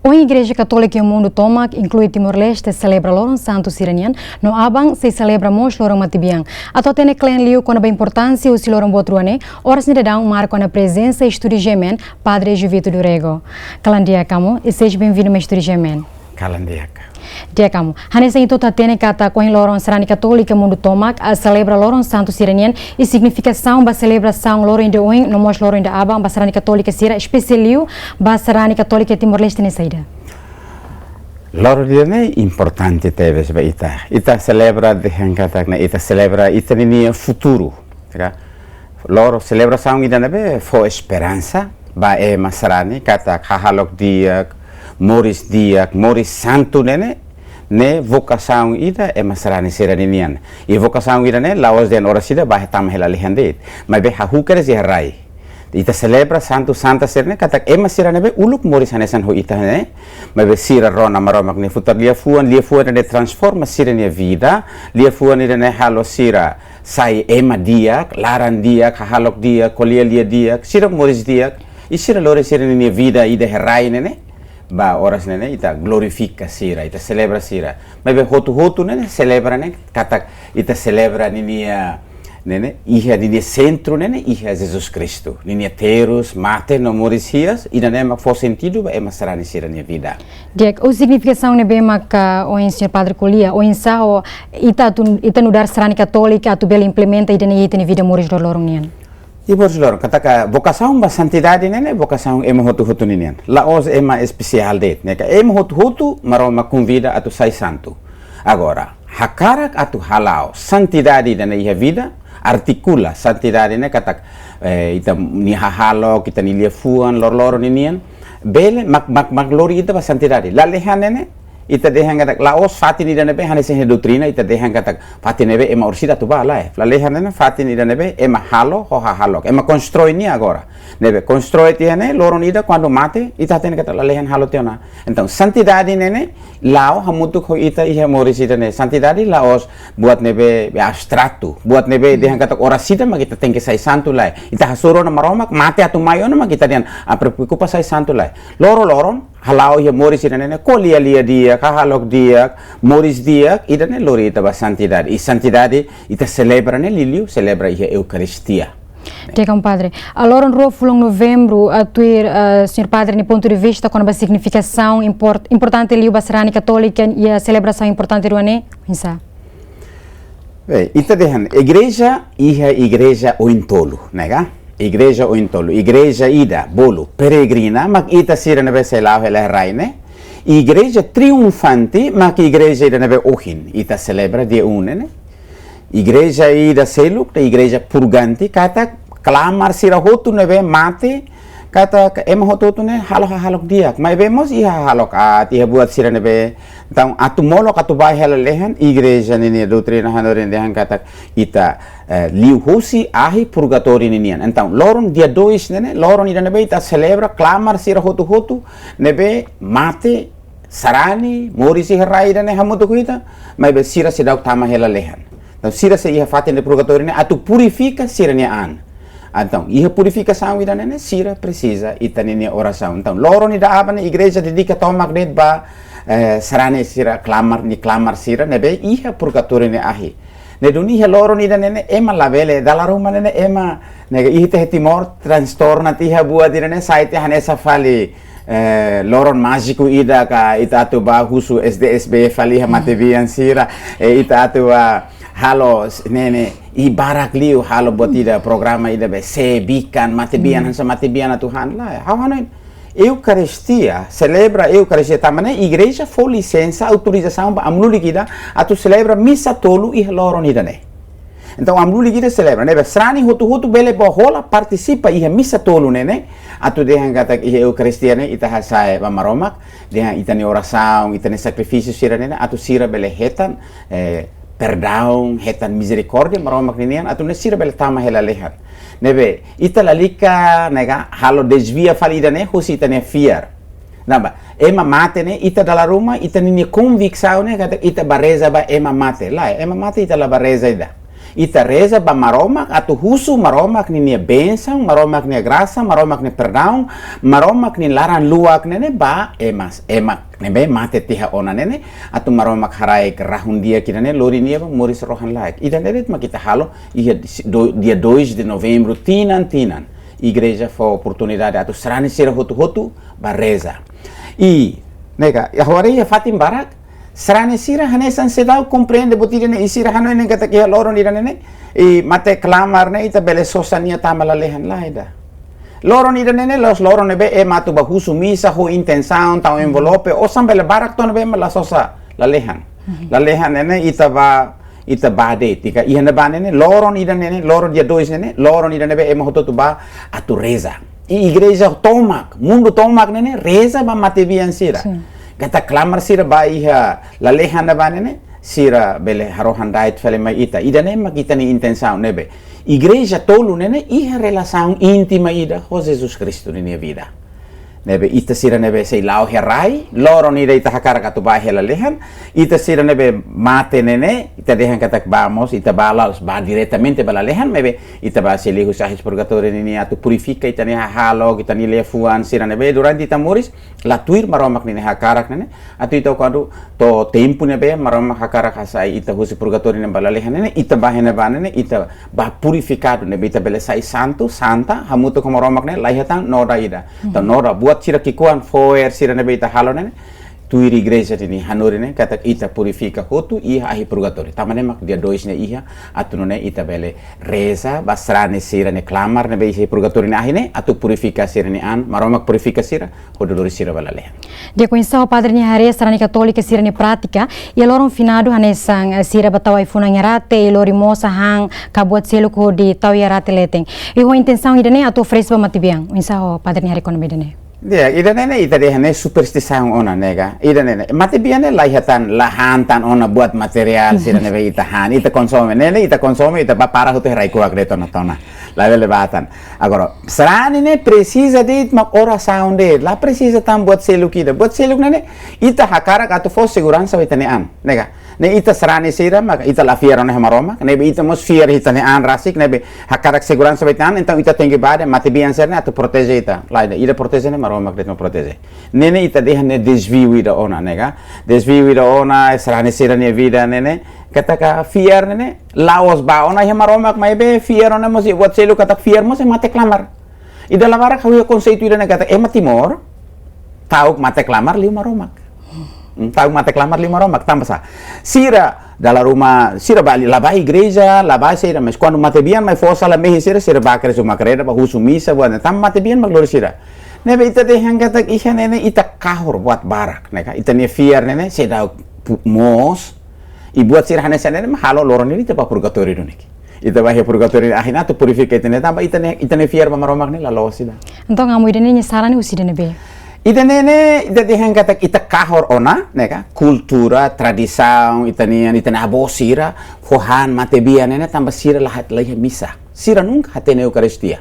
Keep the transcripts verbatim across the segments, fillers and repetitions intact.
Ohin Igreja Katólika iha mundu tomak, inklui Timor-Leste, selebra loron santu sira-nian, no aban sei selebra mós loron matebian. Atu hatene kle'an liu kona-ba importánsia husi loron boot rua ne'e, oras ne'e daudaun marka ona prezensa iha estúdiu GMN, Padre Juvito do Rego. Kalan di'ak Amu, e seja bem-vindo mai estúdiu GMN. Kalan di'ak. Di'ak Amu, hanesan ita hotu hatene katak ohin loron sarani katólika mundu tomak, ah, selebra loron santu sira-nian, i signifikasaun ba selebrasaun loron ida ohin no mós loron ida aban ba sarani katólika sira, espesiál liu ba sarani katólika Timor-Leste ne'e saida? Loron ida-ne'e importante tebes ba ita. Ita selebra dehan katak ne'e, ita selebra ita ninia futuru, ya ka? Loron selebrasaun ida ne'ebé fó esperansa ba ema sarani katak hahalok di'ak, moris di'ak, moris santu ne'e ne'e, ne'e vokasaun ida ema sarani sira-ninian. I vokasaun ida-ne'e la'ós dehan oras ida bá tama hela lalehan de'it. Maibé hahú kedas iha rai. Ita selebra santu santa sira-ne'e katak ema sira ne'ebé uluk moris hanesan ho ita ne'e. Maibé sira rona Maromak nia futar liafuan, liafuan ne'e transforma sira-nia vida, liafuan ida-ne'e halo sira sai ema di'ak, laran di'ak, hahalok di'ak, ko'alia lia di'ak, sira moris di'ak, i sira lori sira-nia vida ida iha rai ne'e ne'e, ba oras ne'e ne'e ita glorifika sira, ita selebra sira. Maibé hotu-hotu ne'e ne'e selebra ne'e, katak ita selebra ninia, ne'e ne'e, iha ninia sentru ne'e ne'e, iha Jesus Kristu. Ninia terus, mate no moris hi'as, ida-ne'e mak fó sentidu ba ema sarani sira-nia vida. Di'ak, o signifikasaun ne'ebé maka ohin Señór Padre ko'alia, oinsá ita atu, ita nu'udar sarani katólika atu bele implementa ida-ne'e iha ita-nia vida moris loroloron nian? I moris loroloron, katak vokasaun ba santidade ne'e ne'e, vokasaun ema hotu-hotu ninian. La'ós ema espesiál de'it, ne'e ka ema hotu-hotu Maromak konvida atu sai santu. Agora, hakarak atu hala'o santidade ida-ne'e iha vida, artikula santidade ne'e katak, eh, ita-nia hahalok, ita-nia liafuan, loroloron ninian, bele mak, mak, mak lori ita ba santidade. Lalehan ne'e ne'e, ita dehan katak la'ós fatin ida ne'ebé hanesan iha doutrina, ita dehan katak fatin ne'ebé ema orsida atu bá, lae. Lalehan ne'e ne'e fatin ida ne'ebé ema halo ho hahalok, ema konstroi nia agora. Ne'ebé konstroi tiha ne'e, loron ida kuandu mate, ita hatene katak lalehan halo tiha ona. Entaun, santidade ne'e ne'e la'o hamutuk ho ita iha moris ida-ne'e. Santidade la'ós buat ne'ebé abstratu, buat ne'ebé dehan katak oras ida mak ita tenke sai santu, lae. Ita hasoru ona Maromak, mate atu mai ona mak ita dehan, ah, preokupa sai santu, lae. Loroloron, hala'o iha moris ida-ne'e ne'e, ko'alia lia di'ak, hahalok di'ak, moris di'ak, ida-ne'e lori ita ba santidade. I santidade ita selebra ne'e liuliu, selebra iha Eukaristia. Di'ak Amu Padre. Ah, loron rua fulan Novembru, ah, tuir, ah, Señór Padre nia pontu de vista kona-ba signifikasaun import-, importante liu ba sarani katólika iha selebrasaun importante rua ne'e, oinsá? Bem, ita dehan, igreja, iha igreja oin tolu, ne'e ka? Igreja oin tolu, igreja ida, bolu, peregrina, mak ita sira ne'ebé sei la'o hela rai ne'e. Igreja triunfante, mak igreja ida ne'ebé ohin, ita selebra dia um ne'e ne'e. Igreja ida seluk, ne'e igreja purgante, katak klamar sira hotu ne'ebé mate, katak ema hotu-hotu ne'e halo hahalok di'ak. Maibé mós iha hahalok aat, iha buat sira ne'ebé. Entaun, atu molok, atu bá hela lalehan, igreja ninia doutrina hanorin dehan katak ita, eh, liuhosi ahi purgatóriu ninian. Entaun, loron dia dois ne'e ne'e, loron ida ne'ebé ita selebra, klamar sira hotu-hotu ne'ebé mate, sarani, moris iha rai ida-ne'e hamutuk ho ita, maibé sira seidauk tama hela lalehan. Entaun, sira sei iha fatin de purgatóriu ne'e atu purifika sira-nia an. Entaun, iha purifikasaun ida-ne'e ne'e sira presiza ita ninia orasaun. Entaun, loron ida aban ne'e igreja dedika tomak de'it ba, eh, sarani sira klamar, nia klamar sira ne'ebé iha purgatóriu nia ahi. Ne'e duni iha loron ida-ne'e ne'e ema labele, dala ruma ne'e ne'e ema, ne'e ka iha ita iha Timor, transtorna tiha buat ida-ne'e, sai tiha hanesan fali, eh, loron májiku ida ka ita atu bá husu S D S B fali iha matebian sira, eh, ita atu bá halo s-, ne'e ne'e, i barak liu halo buat ida programa ida be se bikan, matebian, hanesan matebian atu han, lae. Ha'u hanoin, Eukaristia, selebra Eukaristia, tanba ne'e igreja fó lisensa, autorizasaun ba amu-lulik ida atu selebra misa tolu iha loron ida-ne'e. Entaun, amu-lulik ida selebra, ne'ebé sarani hotu-hotu bele bá hola partisipa iha misa tolu ne'e ne'e, atu dehan katak iha Eukaristia ne'e ita hasa'e ba Maromak, dehan ita-nia orasaun, ita-nia sakrifísiu sira ne'e ne'e, atu sira bele hetan, eh, perdaun, hetan mizerikórdia Maromak ninian, atu nune'e sira bele tama hela lalehan. Ne'ebé, ita lalika, ne'e ka, halo dezvia fali ida-ne'e, husi ita-nia fiar. Tanba, ema mate ne'e, ita dala ruma, ita ninia konviksaun ne'e, katak ita bá reza ba ema mate. Lae, ema mate ita la bá reza ida. Ita reza ba Maromak atu husu Maromak ninia bensaun, Maromak nia grasa, Maromak nia perdaun, Maromak nia laran luak ne'e ne'e ba ema, ema ne'ebé mate tiha ona ne'e ne'e, atu Maromak haraik rahun di'ak ida-ne'e lori nia ba moris rohan-laek. Ida-ne'e de'it mak ita halo iha do-, dia dois de novembro tinan-tinan. Igreja fó oportunidade atu sarani sira hotu-hotu ba reza. I, ne'e ka, iha, agora iha fatin barak, sarani sira hanesan seidauk komprende buat ida-ne'e, i sira hanoin katak iha loron ida-ne'e ne'e, i mate klamar ne'e ita bele sosa nia tama lalehan, lae ida. Loron ida-ne'e ne'e la'ós loron ne'ebé ema atu ba husu misa ho intensaun tau envelope, osan bele barak to'o ne'ebé ema la sosa lalehan. Mhm. Lalehan ne'e ne'e ita ba, ita ba de'it, ita iha ne'ebá ne'e ne'e, loron ida-ne'e ne'e, loron dia dois ne'e ne'e, loron ida ne'ebé ema hotu-hotu ba atu reza. I igreja tomak, mundu tomak ne'e ne'e, reza ba matebian sira. Sin. Katak klamar sira ba iha lalehan ne'ebá ne'e ne'e, sira bele harohan da'et fali mai ita. Ida-ne'e mak ita-nia intensaun ne'ebé. Igreja tolu ne'e ne'e iha relasaun íntima ida ho Jesus Kristu ninia vida. Ne'ebé ita sira ne'ebé sei la'o iha rai, loron ida ita hakarak atu ba iha lalehan, ita sira ne'ebé mate ne'e ne'e, ita dehan katak ba mós, ita ba la'ós ba diretamente ba lalehan, maibé ita ba sei liu husi ahi husi purgatóriu ninia atu purifika ita-nia hahalok, ita-nia liafuan sira ne'ebé durante ita moris, la tuir Maromak ninia hakarak ne'e ne'e, atu ita kuandu to'o tempu ne'ebé Maromak hakarak hasai ita husi purgatóriu ne'e ba lalehan ne'e ne'e, ita ba iha ne'ebá ne'e ne'e, ita ba purifikadu ne'ebé ita bele sai santu, santa, hamutuk ho Maromak ne'e, la iha tan noda ida. Mhm. Tan noda, buat sira ki'ikoan, fo'er sira ne'ebé ita halo ne'e ne'e, tuir igreja ninia hanorin ne'e, katak ita purifika hotu iha ahi purgatóriu. Tanba ne'e mak dia dois ne'e iha, atu nune'e ita bele reza ba sarani sira-nia klamar ne'ebé iha purgatóriu nia ahi ne'e, atu purifika sira-nia an, Maromak purifika sira, hodi lori sira ba lalehan. Di'ak, oinsá ho padre nia haree sarani katólika sira-nia prátika, iha loron finadu hanesan, eh, sira ba tau ai-funan iha rate, i lori mós hahán ka buat seluk hodi tau iha rate leten. I ho intensaun ida-ne'e atu oferese ba matebian. Oinsá ho padre nia haree kona-ba ida-ne'e? Di'ak, ida-ne'e ne'e, ita dehan ne'e superstisaun ona, ne'e ka. Ida-ne'e ne'e, matebian ne'e la iha tan, la han tan ona buat materiál sira ne'ebé ita han, ita konsome, ne'e ne'e, ita konsome, ita ba para hotu iha rai-kuak de'it ona tiha ona. Labele ba tan. Agora, sarani ne'e presiza de'it mak orasaun de'it. La presiza tan buat seluk ida. Buat seluk ne'e ne'e, ita hakarak atu fó seguransa ba ita-nia an, ne'e ka. Ne'e ita sarani sira, maka ita la fiar ona iha Maromak, ne'ebé ita mós fiar iha ita-nia an rasik, ne'ebé hakarak seguransa ba ita-nia an, entaun ita tenke ba de'it matebian sira ne'e atu proteje ita. Lae ida, ida proteje ne'e Maromak de'it mak proteje. Ne'e ne'e ita dehan ne'e dezviu ida ona, ne'e ka. Dezviu ida ona, sarani sira-nia vida ne'e ne'e, katak fiar ne'e ne'e, la'ós ba ona iha Maromak, maibé fiar ona mós iha buat seluk, katak fiar mós iha mate klamar. Ida la barak ha'u iha konseitu ida ne'e katak ema Timor ta'uk mate klamar liu Maromak. Hmm, ta'uk mate klamar liu Maromak, tanba sá? Sira dala ruma, sira ba, la ba igreja, la ba sira, mas kuandu matebian mai fó sala mehi sira, sira ba kedas uma-kreda, ba husu misa, buat ne'e, tanba matebian mak lori sira. Ne'ebé ita dehan katak iha ne'e ne'e ita kahur buat barak, ne'e ka? Ita-nia fiar ne'e ne'e seidauk pu-, moos, i buat sira hanesan ne'e ne'e mak halo loron ne'e ita ba purgatóriu duni. Ita ba iha purgatóriu ahi ne'e atu purifika ita-nia an, tanba ita-nia, ita-nia fiar ba Maromak ne'e la loos ida. Entaun, Amu, ida-ne'e nia sarani husi ida ne'ebé? Ida-ne'e ne'e, ita dehan katak ita kahur ona, ne'e ka, kultura, tradisaun, ita-nia, ita-nia avó sira, fó han matebian ne'e ne'e tanba sira la hat-, la iha misa. Sira nunka hatene Eukaristia.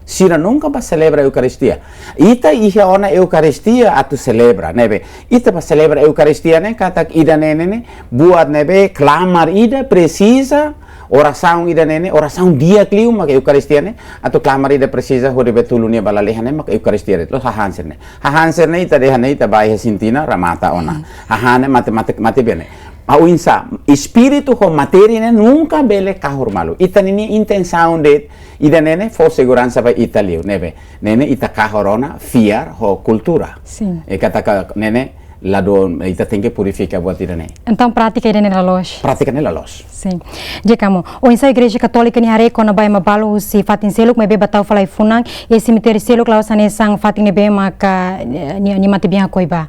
Sira nunka ba selebra Eukaristia. Ita iha ona Eukaristia atu selebra, ne'ebé ita ba selebra Eukaristia ne'e katak ida-ne'e ne'e ne'e, buat ne'ebé klamar ida presiza, orasaun ida-ne'e ne'e, orasaun di'ak liu mak Eukaristia ne'e, atu klamar ida presiza hodi bele tulun nia ba lalehan ne'e mak Eukaristia de'it, la'ós hahán sira ne'e. Hahán sira ne'e ita dehan ne'e ita ba iha sintina, remata ona. Hmm. Hahán ne'e mate, mate, matebian ne'e. Oinsá, espíritu ho matéria ne'e nunka bele kahur malu. Ita-nia intensaun de'it, ida-ne'e ne'e fó seguransa ba ita liu, ne'ebé ne'e ne'e ita kahur ona fiar ho kultura. Sin. I katak ne'e ne'e lado ita tenke purifika buat ida-ne'e. Entaun, prátika ida-ne'e la loos? Prátika ne'e la loos. Sin. Di'ak, Amu, oinsá Igreja Katólika nia haree kona-ba ema balu husi fatin seluk maibé ba tau fali ai-funan iha semitériu seluk, la'ós hanesan fatin ne'ebé maka, eh, nia, nia matebian hakoi ba?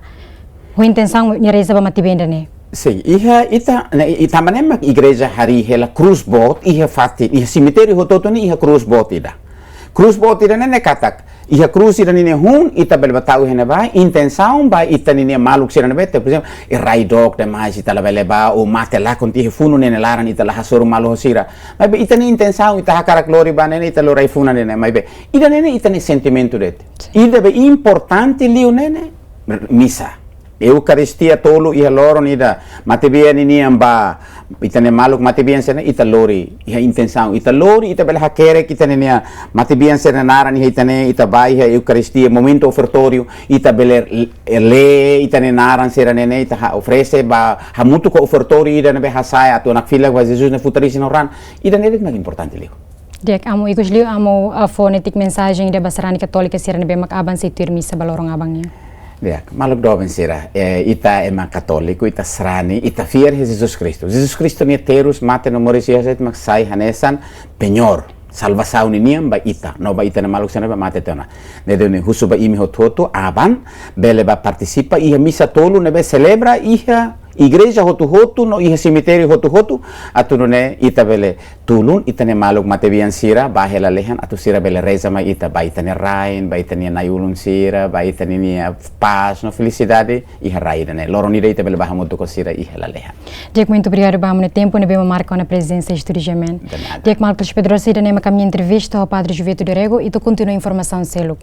Ho intensaun nia reza ba matebian ida-ne'e. Sin, iha ita, ne'e, i tanba ne'e mak igreja harii hela krús boot, iha fatin, iha semitériu hotu-hotu ne'e iha krús boot ida. Krús boot ida-ne'e ne'e katak, iha krús ida-ne'e nia hun, ita bele ba tau iha ne'ebá, intensaun ba ita-nia maluk sira ne'ebé, te, por ezemplu, i rai dook demais, ita labele ba, ou mate lakon tiha iha funu ne'e nia laran, ita la hasoru malu ho sira. Maibé ita-nia intensaun, ita hakarak lori ba ne'e ne'e, ita lori ai-funan ne'e ne'e, maibé ida-ne'e ne'e ita-nia sentimentu de'it. Ida be importante liu ne'e ne'e, misa. Eukaristia tolu iha loron ida matebian ninian ba ita-nia maluk matebian sira-ne'e, ita lori iha intensaun, ita lori, ita bele hakerek ita-nia matebian sira-nia naran iha ita-nia, ita ba iha Eukaristia, momentu ofertóriu, ita bele l-, lee ita-nia naran sira-ne'e, ita ha-, oferese ba hamutuk ho ofertóriu ida ne'ebé hasa'e atu nakfilak ba Jesus nia futar isin ho raan, ida-ne'e de'it mak importante liu. Di'ak, amu ikus liu, amu, ah, fó netik mensajen ida ba sarani katólika sira ne'ebé mak aban sei tuir misa ba loron aban nian. Di'ak, maluk doben sira, eh, ita ema katóliku, ita sarani, ita fiar iha Jesus Kristu. Jesus Kristu nia terus, mate no moris iha, mak sai hanesan penhor, salvasaun ninian ba ita, no ba ita-nia maluk sira ne'ebé mate tiha ona. Ne'e duni husu ba imi hotu-hotu, aban, bele ba partisipa iha misa tolu ne'ebé selebra iha igreja hotu-hotu, no iha semitériu hotu-hotu, atu nune'e ita bele tulun ita-nia maluk matebian sira ba iha lalehan, atu sira bele reza mai ita, ba ita-nia rain, ba ita-nia na'i-ulun sira, ba ita-nia pás no felisidade iha rai ida-ne'e. Loron ida ita bele ba hamutuk ho sira iha lalehan. Di'ak, muitu obrigadu ba amu nia tempu ne'ebé mak marka ona prezensa iha estúdiu G M N. De nada. Di'ak, maluk telespetadór, ida-ne'e mak ami-nia entrevista ho Padre Juveto de Rego, ita kontinua informasaun seluk.